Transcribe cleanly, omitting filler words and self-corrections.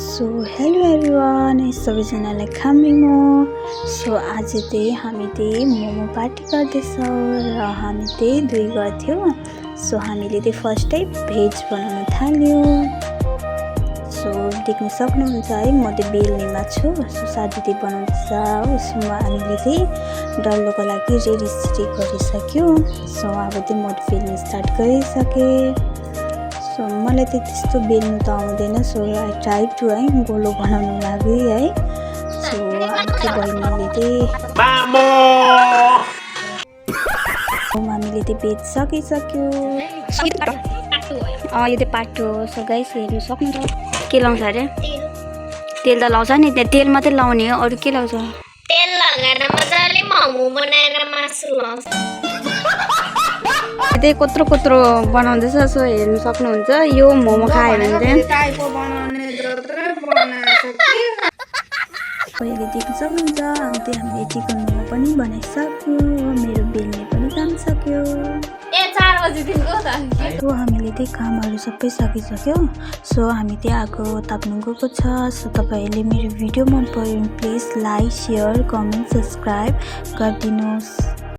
So hello everyone, सबैजनालाई खामिङो। So आज चाहिँ हामी चाहिँ मोमो पार्टी गर्दैछौँ र हामी चाहिँ 2 गर्थ्यौँ। सो हामीले चाहिँ फर्स्टै भेज बनाउन थाल्यो। सो देख्न सक्नुहुन्छ है, म चाहिँ बेल्नेमा छु। सो साथीले बनाउँदैछ। उसमा हामीले चाहिँ डल्लोको लागि रेडी गरिसक्यो। सो अब चाहिँ म बेल्न स्टार्ट गरिसकेँ। सो मलाई चाहिँ त्यस्तो बेल्नु त आउँदैन। सो आई ट्राई टु है गोलो बनाउनु लागि है। सो आज बहिनीले चाहिँ हामीले चाहिँ बेच सकिसक्यो। यो चाहिँ पाटो हो। सो गाइस हेर्नु सक्नुहुन्छ के लाउँछ अरे? तेल त लाउँछ नि, त्यहाँ तेल मात्रै लाउने हो, अरू के लाउँछ? तेल लगाएर मजाले मोमो बनाएर मासु लाउँछ। त्यही कत्रो कत्रो बनाउँदैछ। सो हेर्नु सक्नुहुन्छ। यो मोमो खायो भने चाहिँ अहिले देख्न सक्नुहुन्छ। अन्त हामीले चिकन मोमो पनि बनाइसक्यो। मेरो बेल्ने पनि काम सक्यो। 4 बजेदेखिको त सो हामीले चाहिँ कामहरू सबै सकिसक्यो। सो हामी चाहिँ आगो ताप्नु गएको छ। सो तपाईँहरूले मेरो भिडियो मन पऱ्यो भने please like, share, comment, subscribe गरिदिनुहोस्।